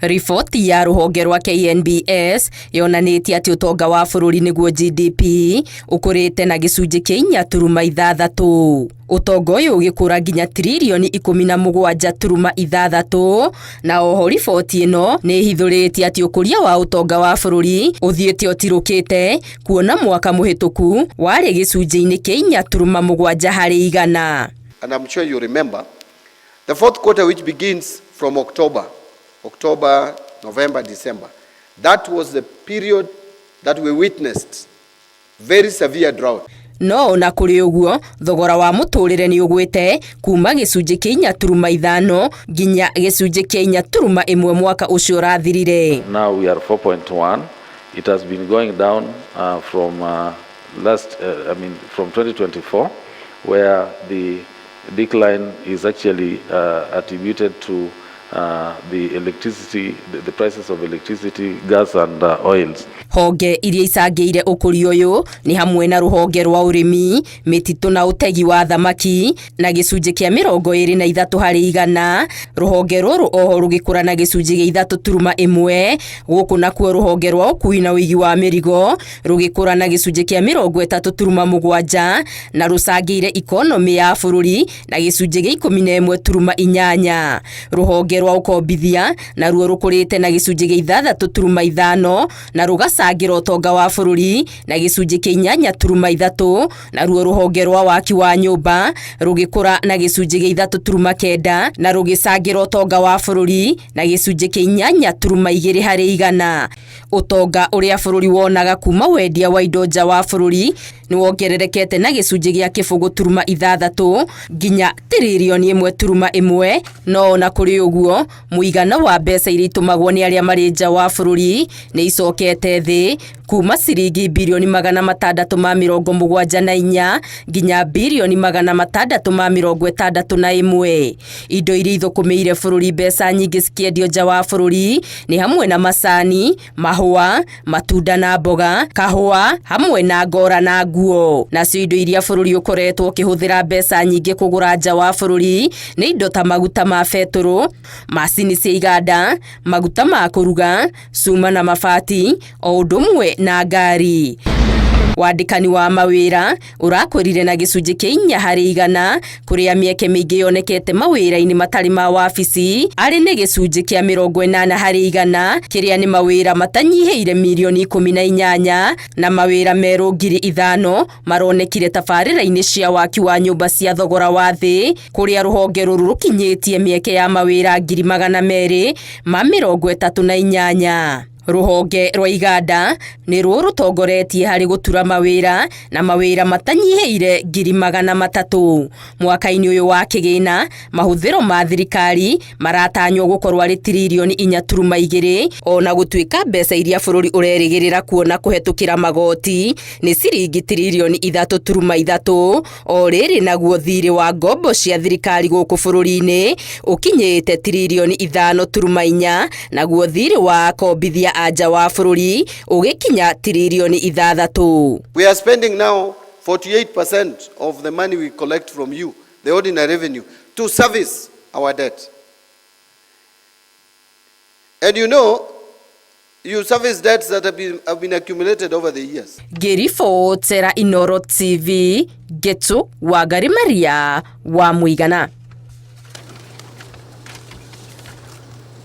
Riboti ya rũhonge rwa KNBS yonanĩtie atĩ ũtonga wa bũrũri nĩguo GDP ũkũrĩte na gĩcunjĩ kĩa 4.6. Ũtonga ũyũ ũgĩkũra nginya tiririoni 17.6, na oho riboti ĩno nĩ ĩhithũrĩtie atĩ ũkũria wa ũtonga wa bũrũri ũthiĩte ũtirũkĩte, kuona mwaka mũhĩtũku warĩ gĩcunjĩ-inĩ kĩa 4.7 harĩ igana. And I'm sure you remember, the fourth quarter, which begins from October, November, December, that was the period that we witnessed very severe drought. No ona kũrĩ ũguo, thogora wa mũtũrĩre nĩ ũgwĩte kuma gĩcunjĩ kĩa 4.5 nginya gĩcunjĩ kĩa 4.1 mwaka ũcio ũrathirire. Now we are 4.1. It has been going down from last, I mean, from 2024, where the decline is actually attributed to the electricity, the prices of electricity, gas and oils. Honge iria icangĩire ũkũria ũyũ nĩ hamwe na rũhonge rwa ũrĩmi, mĩtitũ na ũtegi wa thamaki na gĩcunjĩ kĩa 23 harĩ igana. Rũhonge rũrũ oho rũgĩkũra na gĩcunjĩ gĩa 3.1. Gũkũ nakuo rũhonge rwa ũkui na ũigi wa mĩrigo rũgĩkũra na gĩcunjĩ kĩa 37.7, na rũcangĩire ikonomĩ ya bũrũri na gĩcunjĩ gĩa 11.8. Rũhonge rwa ũkombithia naruo rũkũrĩte na gĩcunjĩ gĩa 6.5, na rũgacangĩra ũtonga wa bũrũri na gĩcunjĩ kĩa 8.3. Naruo rũhonge rwa waki wa nyũmba rũgĩkũra na gĩcunjĩ gĩa 3.9, na rũgĩcangĩra ũtonga wa bũrũri na gĩcunjĩ kĩa 8.2 harĩ igana. Ũtonga ũrĩa bũrũri wonaga kuma wendia wa indo nja wa bũrũri nĩ wongererekete na gĩcunjĩ gĩa 0.6 nginya tiririoni 1.1. No ona kũrĩ ũguo, mũigana wa mbeca iria itũmagwo nĩ arĩa marĩ nja wa bũrũri nĩ icokete thĩ kuma ciringi birioni 674 nginya birioni 661. Indo iria ithũkũmĩire bũrũri mbeca nyingĩ cikĩendio nja wa bũrũri nĩ hamwe na macani, mahũa, matunda na mboga, kahũa, hamwe na ngora na nguo. Nacio indo iria bũrũri ũkoretwo ũkĩhũthĩra mbeca nyingĩ kũgũra nja wa bũrũri nĩ indo ta maguta ma betũrũ, macini cia iganda, maguta ma kũruga, cuma na mabati, o ũndũ ũmwe na ngari. Wandĩkani wa mawĩra ũrakũrire na gĩcunjĩ kĩa 4 harĩ igana, kũrĩa mĩeke mĩingĩ yonekete mawĩra-inĩ matarĩ ma wabici arĩ nĩ gĩcunjĩ kĩa 80 harĩ igana, kĩrĩa nĩ mawĩra matanyihĩire mirioni 18, na mawĩra merũ 5,000 maronekire tabarĩra-inĩ cia waki wa nyũmba cia thogora wa thĩ, kũrĩa rũhonge rũrũ rũkinyĩtie mĩeke ya mawĩra 238,000. Rũhonge rwa iganda nĩ ruo rũtongoretie harĩ gũtura mawĩra na mawĩra matanyihĩire 300,000. Mwaka-inĩ ũyũ wa kĩgĩna, mahũthĩro ma thirikari maratanywo gũkorwo arĩ tiririoni 4.2, ona gũtuĩka mbeca iria bũrũri ũrerĩgĩrĩra kuona kũhetũkĩra magoti nĩ ciringi tiririoni 3.3. O rĩrĩ naguo thirĩ wa ngombo cia thirikari gũkũ bũrũri-inĩ ũkinyĩte tiririoni 5.4, naguo thirĩ wa akombithia a nja wa bũrũri ũgĩkinya tiririoni 6. We are spending now 48% of the money we collect from you, the ordinary revenue, to service our debt. And you service debts that have been accumulated over the years. Ngĩribotera Inoro TV, Ngetu Wangari Maria wa Mũigana.